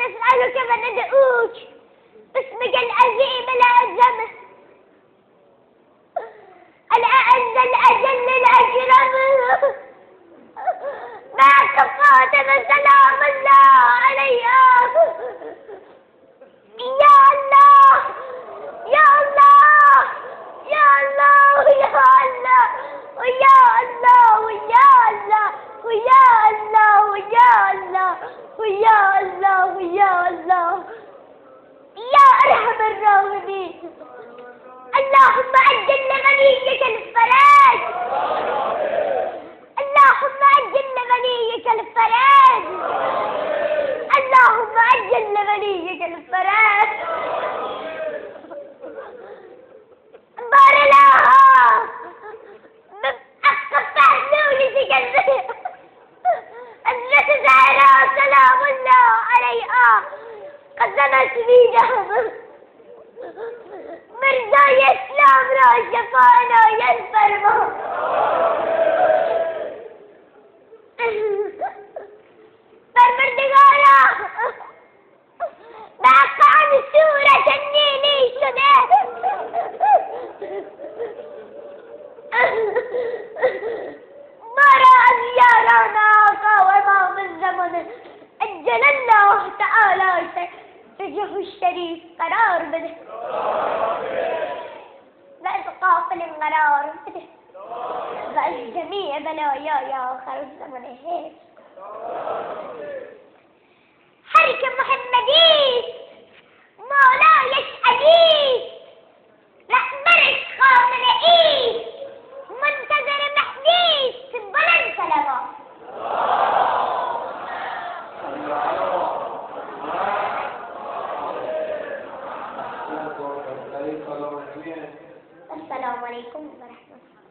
نسألك وندعوك باسمك العظيم الأعظم الأعز الأجل الأكرم معك فاطمة سلام الله عليها. يا الله يا الله يا الله يا الله ويا الله ويا الله ويا الله ويا الله ويا الله ويا الله يا أرحم الراحمين. اللهم عجل لوليك الفرج، اللهم عجل لوليك الفرج، اللهم عجل لوليك الفرج. بار لها التي زهراء سلام الله عليها قدمت بيدهم مرزا اسلام را شفانا ينفرما. پروردگارا بقان صورت نیلی شده. مرا از یاران آقا و امام الزمان عجل الله تعالی وجهه الشریف قرار بده و از قافل قرار بده و از جمیع بلایای آخر الزمان حفظ. هر که محمدی مولایش علی رهبرش خامنه ای منتظر مهدی است بلند صلوات. السلام علیکم و رحمت الله.